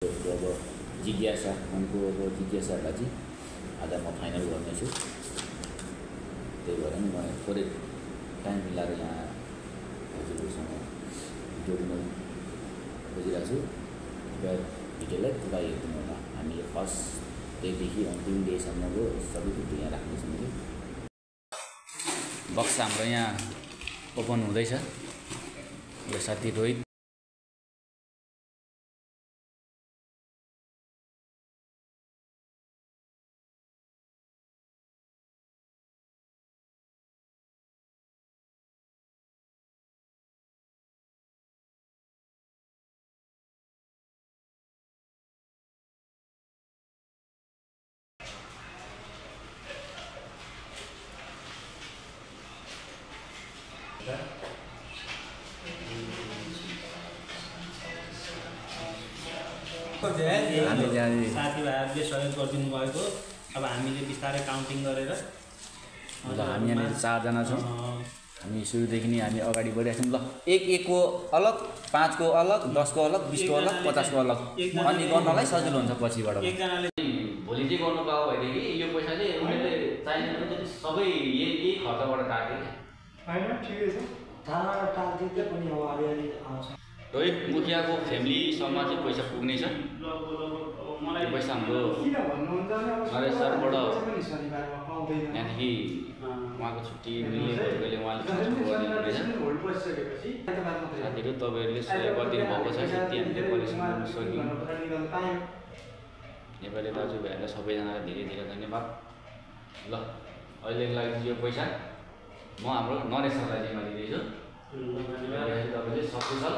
अब जिज्ञासा उनको अब जिज्ञासालाई चाहिँ आज म फाइनल गर्नेछु। त्यही भएर नि म थोरै टाइम मिलाएर यहाँ हजुरहरूसँग जोड्न खोजिरहेको छु। भिडियोलाई पुरा हेरिदिनु होला। हामीले फर्स्ट डेदेखि अन्तिम डेसम्मको सबै भिडियो यहाँ राख्नेछौँ कि बक्स हाम्रो यहाँ ओपन हुँदैछ। यो साथी रोहित साथीभाइहरूले सहयोग गरिदिनु भएको। अब हामीले बिस्तारै काउन्टिङ गरेर हामी यहाँनिर 4 जना छौँ। हामी सुरुदेखि नै हामी अगाडि बढिरहेको छौँ। ल 1 को अलग, 5 को अलग, 10 को अलग, 20 को अलग, 50 को अलग, अनि गर्नलाई सजिलो हुन्छ। पछिबाट एकजनाले भोलि चाहिँ गर्नु पायो भनेदेखि यो पैसाले उनीहरूले चाहिने पनि सबै यही खर्चबाट काट्यो कि होइन। ठिकै छ, थाहा काटिदिँदै पनि अब अलिअलि आउँछ। रोहित मुखियाको फ्यामिलीसम्म चाहिँ पैसा पुग्ने छ। पैसा हाम्रो नरेशबाट यहाँदेखि उहाँको छुट्टी मिल्ने भएकोले उहाँले गरिदिनुहुँदैछ। साथीहरू तपाईँहरूले सहयोग गरिदिनु भएको छ। त्यति हामीले कलेक्सन गर्न सक्यौँ। नेपाली दाजुभाइहरूलाई सबैजनालाई धेरै धेरै धन्यवाद। ल अहिलेको लागि यो पैसा म हाम्रो नरेश सरलाई जिम्मा दिँदैछु। तपाईँले सकुशल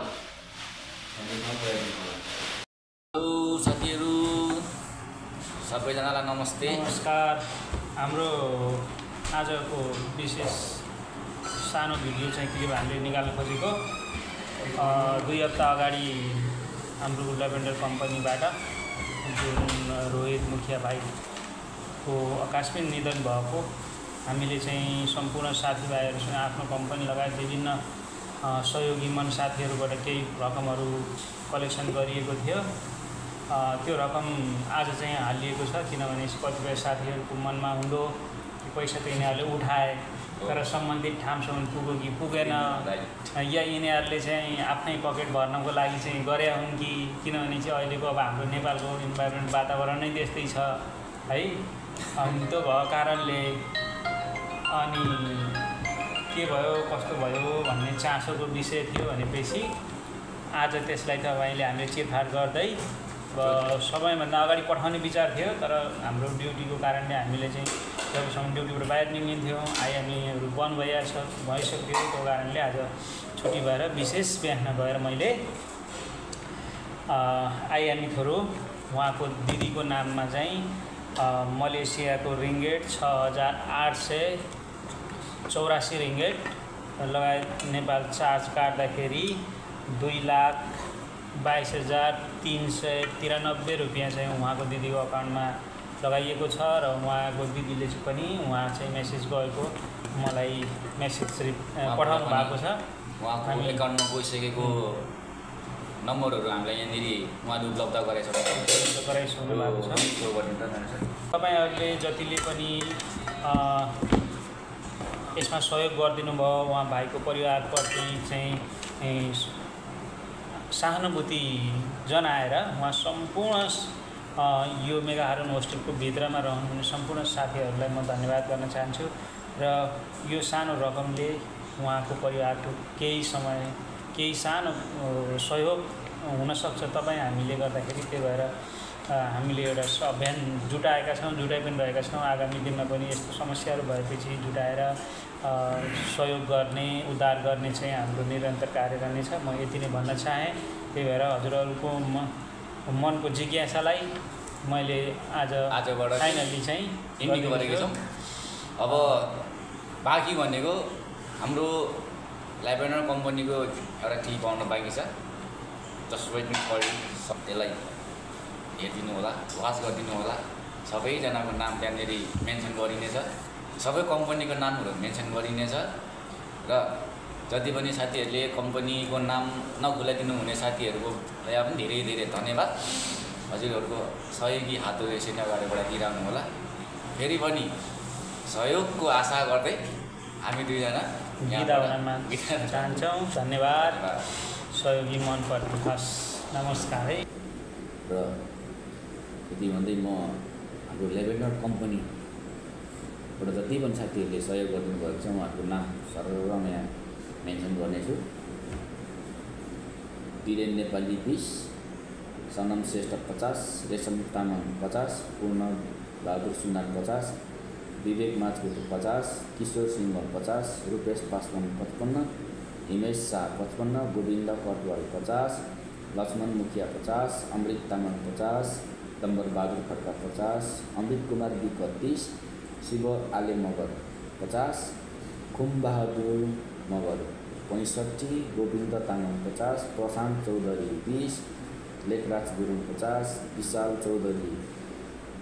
साथीहरू सबैजनालाई नमस्ते, नमस्कार। हाम्रो आजको विशेष सानो भिडियो चाहिँ क्लिप हामीले निकाल्न खोजेको 2 हप्ता अगाडि हाम्रो ल्याभेन्डर कम्पनीबाट जुन रोहित मुखिया भाइको आकस्मिक निधन भएको, हामीले चाहिँ सम्पूर्ण साथीभाइहरूसँग आफ्नो कम्पनी लगायत विभिन्न सहयोगी मन साथीहरूबाट केही रकमहरू कलेक्सन गरिएको थियो। त्यो रकम आज चाहिँ हालिएको छ। किनभने कतिपय साथीहरूको मनमा हुँदो पैसा त यिनीहरूले उठाए तर सम्बन्धित ठाउँसम्म पुग्यो कि पुगेन, या यिनीहरूले चाहिँ आफ्नै पकेट भर्नको लागि चाहिँ गरे हुन् कि, किनभने चाहिँ अहिलेको अब हाम्रो नेपालको इन्भाइरोमेन्ट वातावरण नै त्यस्तै छ है। अनि त्यो भएको कारणले अनि के भयो कस्तो भयो भन्ने चासोको विषय थियो भनेपछि आज त्यसलाई तपाईँले हामीले चिरफाड गर्दै सबैभन्दा अगाडि पठाउने विचार थियो। तर हाम्रो ड्युटीको कारणले हामीले चाहिँ जबसम्म ड्युटीबाट बाहिर निस्किन्थ्यौँ आइएमईहरू बन्द भइसक्यो। त्यो कारणले आज छुट्टी भएर विशेष बिहान गएर मैले आइएमई थ्रु उहाँको दिदीको नाममा चाहिँ मलेसियाको रिङ्गेट 6,884 रिङ्गेट लगायत नेपाल चार्ज काट्दाखेरि 2,22,393 रुपियाँ चाहिँ उहाँको दिदीको अकाउन्टमा लगाइएको छ। र उहाँको दिदीले पनि उहाँ चाहिँ मेसेज गएको मलाई मेसेज पठाउनु भएको छ। उहाँको एकाउन्टमा गइसकेको नम्बरहरू हामीलाई यहाँनिर उहाँले उपलब्ध गराइसक्नु भएको छ। तपाईँहरूले जतिले पनि यसमा सहयोग गरिदिनु भयो, उहाँ भाइको परिवारप्रति चाहिँ सहानुभूति जनाएर उहाँ सम्पूर्ण यो मेगा हारुन होस्टेलको भित्रमा रहनुहुने सम्पूर्ण साथीहरूलाई म धन्यवाद गर्न चाहन्छु। र यो सानो रकमले उहाँको परिवारको केही सानो सहयोग हुनसक्छ तपाईँ हामीले गर्दाखेरि। त्यही भएर हामीले एउटा अभियान जुटाइ पनि रहेका छौँ। आगामी दिनमा पनि यस्तो समस्याहरू भएपछि जुटाएर सहयोग गर्ने उद्धार गर्ने चाहिँ हाम्रो निरन्तर कार्य रहनेछ। म यति नै भन्न चाहेँ। त्यही भएर हजुरहरूको मनको जिज्ञासालाई मैले आजबाट फाइनली चाहिँ इन्डिक गरेको छौँ। अब बाँकी भनेको हाम्रो ल्याभेन्डर कम्पनीको एउटा क्लिप आउन बाँकी छ। जस्ट वेटिङ फर त्यसलाई हेरिदिनु होला, वाच गरिदिनु होला। सबैजनाको नाम त्यहाँनिर मेन्सन गरिनेछ। सबै कम्पनीको नामहरू मेन्सन गरिनेछ। र जति पनि साथीहरूले कम्पनीको नाम नखुलाइदिनु हुने साथीहरूको पनि धेरै धेरै धन्यवाद। हजुरहरूको सहयोगी हातहरू यसरी नै अगाडि बढाइदिइरहनु होला। फेरि पनि सहयोगको आशा गर्दै हामी दुईजना बिदा हुनमा चाहन्छौँ। धन्यवाद। सहयोगी मन पर्ने हस्, नमस्कार है। र यति भन्दै म हाम्रो लेभेन्डर कम्पनीबाट जति पनि साथीहरूले सहयोग गरिदिनु भएको छ उहाँहरूको नाम सर्वप्रथम यहाँ मेन्सन गर्नेछु। वीरेन नेपाली 20, सनम श्रेष्ठ 50, रेशम तामाङ 50, पूर्ण बहादुर सुनार 50, विवेक माझगुटु 50, किशोर सिंह 50, रूपेश पासवान 55, हिमेश शाह 55, गोविन्द कटवाल 50, लक्ष्मण मुखिया 50, अमृत तामाङ 50, डम्बर बहादुर खड्का 50, अमृत कुमार बी 32, शिव आले मगर 50, खुम बहादुर मगर 65, गोविन्द तामाङ 50, प्रशान्त चौधरी 20, लेखराज गुरुङ 50, विशाल चौधरी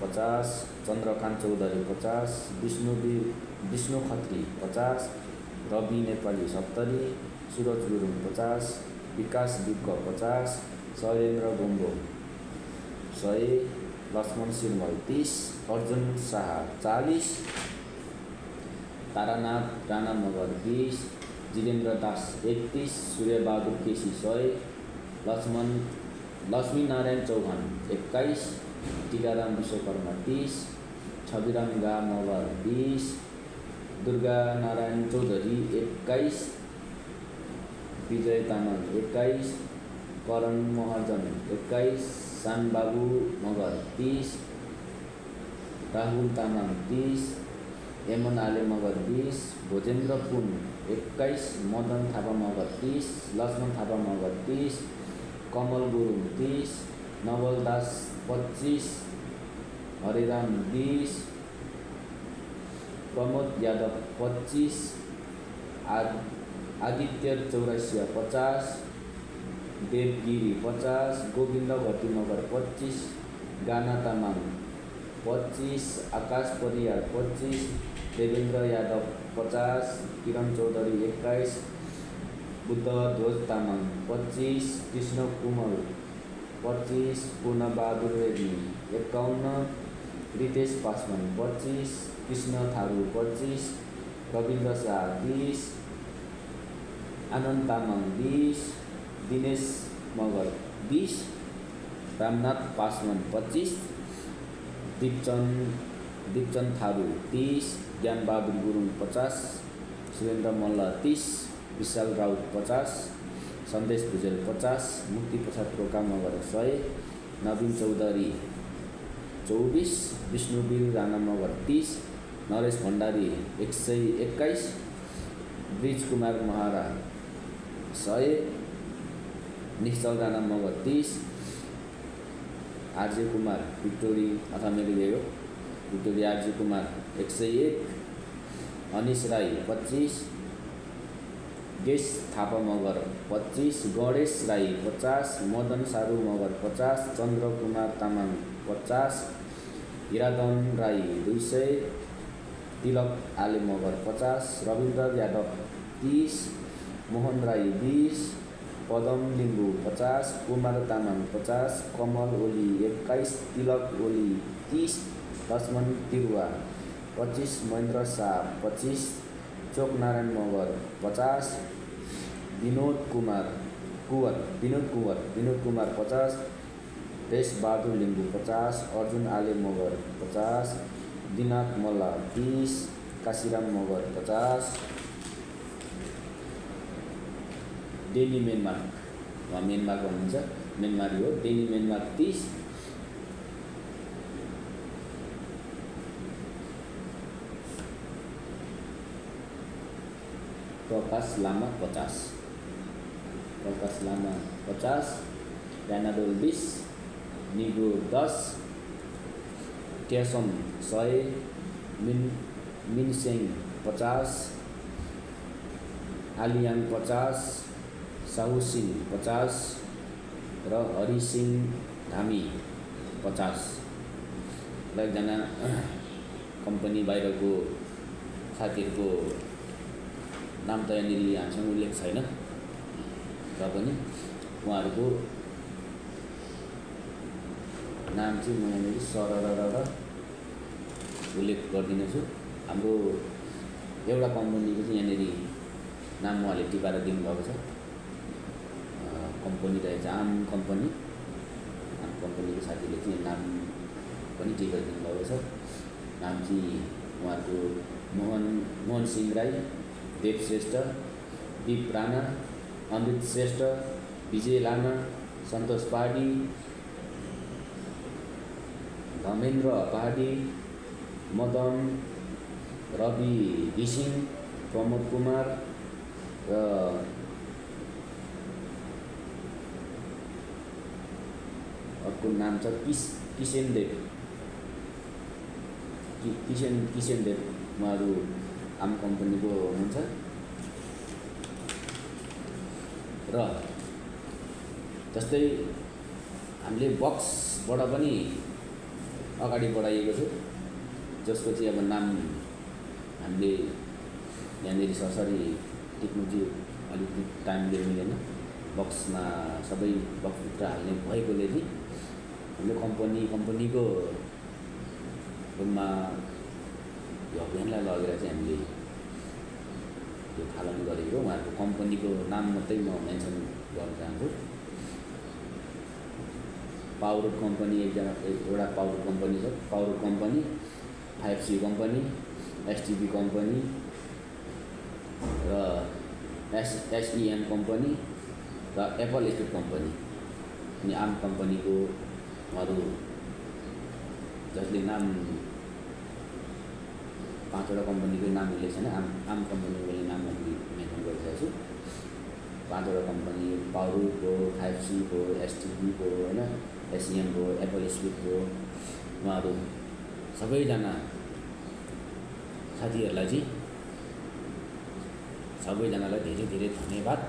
50, चन्द्रकान्त चौधरी 50, विष्णु खत्री 50, रवि नेपाली 70, सुरज गुरुङ 50, विकास विक्क 50, शैलेन्द्र गोम्बो 100, लक्ष्मण सिरमल 30, अर्जुन शाह 40, तारानाथ राणा मगर 20, जितेन्द्र दास 31, सूर्यबहादुर केसी 100, लक्ष्मीनारायण चौहान 21, टीकाराम विश्वकर्मा 30, छविराम गा मगर 20, दुर्गा नारायण चौधरी 21, विजय तामाङ 21, करण महर्जन 21, शानबाबु मगर 30, राहुल तामाङ 30, एमन आले मगर 20, भोजेन्द्र पुन 21, मदन थापा मगर 30, लक्ष्मण थापा मगर 30, कमल गुरुङ 30, नवल दास 25, हरिराम 20, प्रमोद यादव 25, आदित्य चौरसिया 50, देवगिरी 50, गोविन्द भट्टी मगर 25, गाना तामाङ 25, आकाश परियार 25, देवेन्द्र यादव 50, किरण चौधरी 21, बुद्ध ध्वज तामाङ 25, कृष्ण कुमल 25, पूर्ण बहादुर रेग्मी 51, रितेश पासवान 25, कृष्ण थारू 25, रविन्द्र शाह 20, आनन्द तामाङ 20, दिनेश मगर 20, रामनाथ पासवान 25, दीपचन्द थारू 30, ज्ञान बहादुर गुरुङ 50, सुरेन्द्र मल्ल 30, विशाल राउत 50, सन्देश भुजेल 50, मुक्ति प्रसाद रोका मगर 100, नवीन चौधरी 24, विष्णुवीर राणा मगर 30, नरेश भण्डारी 121, ब्रिज कुमार महारा 100, निश्चल राणा मगर 30, आरजे कुमार भिक्टोरी अथवा मेरो यो भिक्टोरी आरजे कुमार 101, अनिश राई 25, गेश थापा मगर 25, गणेश राई 50, मदन सारू मगर 50, चन्द्र कुमार तामाङ 50, हिरादन राई 200, तिलक आले मगर 50, रविन्द्र यादव 30, मोहन राई 20, पदम लिम्बू 50, कुमार तामाङ 50, कमल ओली 21, तिलक ओली 30, लक्ष्मण तिरुवा 25, महेन्द्र शाह 25, चोक नारायण मगर 50, विनोद कुमार 50, रेश बहादुर लिम्बू 50, अर्जुन आले मगर 50, दिनाथ मल्ल 30, काशीराम मगर 50, डेनी मेनमार्क उहाँ मेनमार्क भन्नुहुन्छ, मेनमारी हो, डेनी मेनमार्क 30, प्रकाश लामा 50, रानाडोल 20, निगो 10, ट्यासम 100, मिनसेङ 50, आलियाङ 50, साहु सिंह 50 र हरि सिंह धामी 50। र एकजना कम्पनी बाहिरको साथीहरूको नाम त यहाँनिर हामीसँग उल्लेख छैन, र पनि उहाँहरूको नाम चाहिँ म यहाँनिर सरर उल्लेख गरिदिनेछु। हाम्रो एउटा कम्पनीको चाहिँ यहाँनिर नाम उहाँले टिपाएर दिनुभएको छ। कम्पनी रहेछ आम कम्पनीको साथीले चाहिँ नाम पनि टिपेर दिनुभएको छ। नाम चाहिँ उहाँको मोहन सिंह राई, देव श्रेष्ठ, दीप राणा, अमृत श्रेष्ठ, विजय लामा, सन्तोष पहाडी, धमेन्द्र पहाडी, मदन, रवि घिसिङ, प्रमोद कुमार र अर्को नाम छ किसेन देव उहाँहरू आम कम्पनीको हुनुहुन्छ। र जस्तै हामीले बक्सबाट पनि अगाडि बढाइएको छ, जसको चाहिँ अब नाम हामीले यहाँनिर सरसरी टिप्नु चाहिँ अलिकति टाइमले मिलेन। बक्समा सबै बक्सभित्र हाल्ने भएकोले चाहिँ हामीले कम्पनीको रूपमा यो अभियानलाई लगेर चाहिँ हामीले त्यो थालन गरेको। उहाँहरूको कम्पनीको नाम मात्रै म मेन्सन गर्न चाहन्छु। पावरवुड कम्पनी एउटा पावरवुड कम्पनी छ, Powerwood company, 5C company, STB company र SEM कम्पनी र एप्पल स्टेट कम्पनी। अनि आम कम्पनीको अरू जसले नाम 5वटा कम्पनीको नाम उल्लेख छैन, आम कम्पनीको नाम मैले मेन्सन गरिरहेको छु। 5वटा कम्पनी पावरवुड हो, 5C हो, STB हो, होइन, SEM हो, एप्पल स्टेट हो। उहाँहरू सबैजना साथीहरूलाई चाहिँ सबैजनालाई धेरै धेरै धन्यवाद,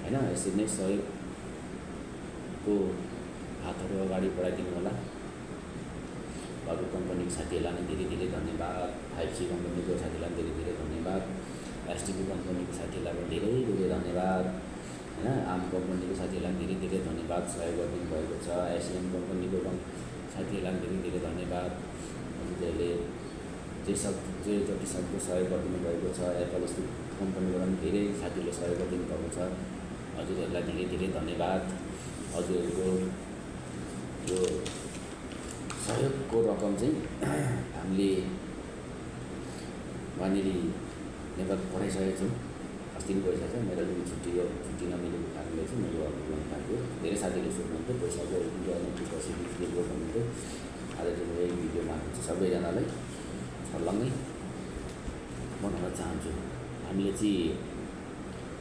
होइन। यसरी नै सहयोगको हातहरू अगाडि बढाइदिनु होला। पावरवुड कम्पनीको साथीहरूलाई पनि धेरै धेरै धन्यवाद, 5C कम्पनीको साथीहरूलाई पनि धेरै धेरै धन्यवाद, STB कम्पनीको साथीहरूलाई पनि धेरै धेरै धन्यवाद, होइन। आम कम्पनीको साथीहरूलाई पनि धेरै धेरै धन्यवाद, सहयोग गरिदिनु भएको छ। SEM कम्पनीको साथीहरूलाई पनि धेरै धेरै धन्यवाद, हजुरहरूले जे जति सक्दो सहयोग गरिदिनु भएको छ। एप्पल स्टेट कम्पनीबाट पनि धेरै साथीहरूले सहयोग गरिदिनु भएको छ, हजुरहरूलाई धेरै धेरै धन्यवाद। हजुरहरूको यो सहयोगको रकम चाहिँ हामीले वहाँनिर नेपाल पठाइसकेको छौँ। अस्ति पनि पैसा छ, मेरो अलिकति छुट्टी नमिलेको कारणले चाहिँ मैले अब गर्न पाएको। धेरै साथीहरूले सोध्नुहुन्थ्यो पैसाको पछि भिडियो भन्नुहुन्थ्यो। आज चाहिँ यही भिडियो मार्फत चाहिँ सबैजनालाई छर्लङ्गै भन्न चाहन्छु। हामीले चाहिँ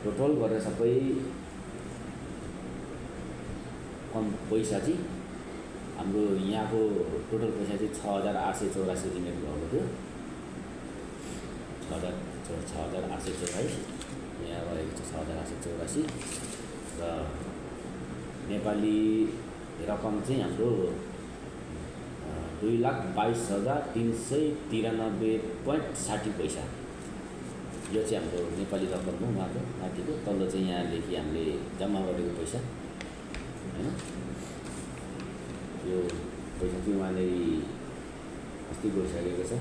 टोटल गरेर सबै कम पैसा चाहिँ हाम्रो यहाँको टोटल पैसा चाहिँ 6,884 रिमेट भएको थियो। 6,824 यहाँ रहेको छ 6,884 र नेपाली रकम चाहिँ हाम्रो 2,22,393.60 पैसा। यो चाहिँ हाम्रो नेपाली रकम हो उहाँको माथिको। तल्लो चाहिँ यहाँ लेखी हामीले जम्मा गरेको पैसा, होइन। यो पैसा चाहिँ उहाँले अस्ति गइसकेको छ।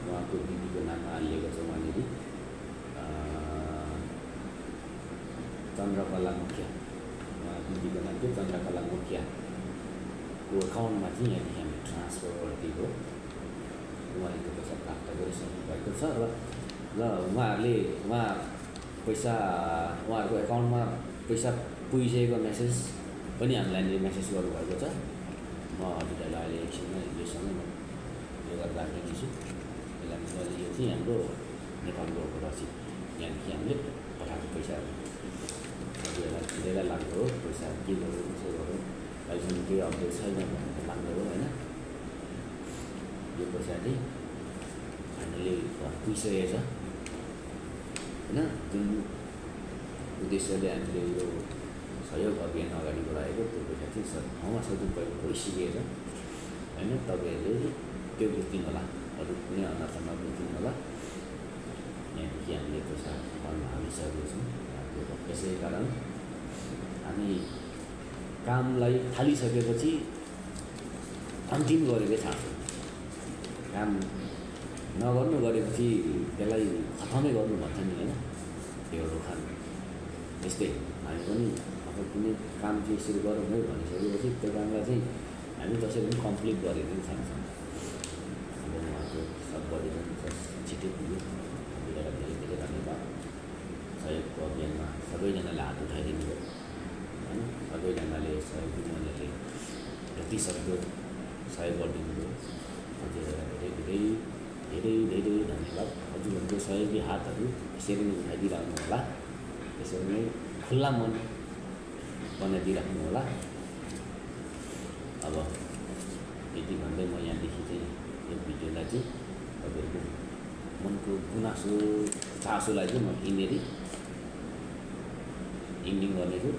उहाँको दिदीको नाममा हालिएको छ उहाँनिर चन्द्रकला मुखिया, उहाँ दिदीको नाम चाहिँ चन्द्रकला मुखियाको एकाउन्टमा चाहिँ यहाँदेखि हामीले ट्रान्सफर गरिदिएको। उहाँले त्यो पैसा प्राप्त गरिसक्नु भएको छ र उहाँहरूको एकाउन्टमा पैसा पुगिसकेको मेसेज पनि हामीलाई मेसेज गर्नुभएको छ। म हजुरहरूलाई अहिले एकछिनमा योसँग म यो गरेर राखिदिन्छु। यसलाई यो चाहिँ हाम्रो नेपालको रसिद, यहाँदेखि हामीले पठाएको पैसाहरू हजुरहरूलाई धेरै लाग्दो हो। पैसा के गर्यो कसो गर्यो अहिलेसम्म केही अपडेट छैन भनेर लाग्दो हो, होइन। यो पैसा चाहिँ हामीले पुगिसकेको छ, होइन। जुन उद्देश्यले हामीले यो सहयोग अभियान अगाडि बढाएको त्यो पैसा चाहिँ ठाउँमा सदुपयोग भइसकेको छ, होइन। तपाईँहरूले त्यो बुझ्दिनु होला, अरू कुनै अनर्थमा बुझ्दिनु होला। यहाँदेखि हामीले पैसा गर्न हालिसकेको छौँ। यसै कारण हामी कामलाई थालिसकेपछि अन्तिम गरेकै थाहा छ। काम नगर्नु गरेपछि त्यसलाई खतमै गर्नु भन्छ नि होइन, त्यो खानु त्यस्तै हामी पनि अब कुनै काम चाहिँ यसरी गरौँ है भनिसकेपछि त्यो कामलाई चाहिँ हामी जसरी पनि कम्प्लिट गरेर नै जान्छौँ। अब उहाँको सबैले पनि छिटै पुग्यो, धेरै धेरै धन्यवाद। सहयोगको अभियानमा सबैजनाले हात उठाइदिनु भयो होइन, सबैजनाले सहयोग दिनेहरूले जतिसक्दो सहयोग गरिदिनु भयो। धेरै धेरै धेरै धेरै धन्यवाद। हजुरहरूको सहयोगी हातहरू यसरी नै उठाइदिइराख्नु होला, यसरी नै खुल्ला मन बनाइदिइराख्नु होला। अब यति भन्दै म यहाँदेखि चाहिँ यो भिडियोलाई चाहिँ तपाईँहरूको मनको गुनासो चासोलाई चाहिँ म यिनीहरू इन्डिङ गर्नेछु।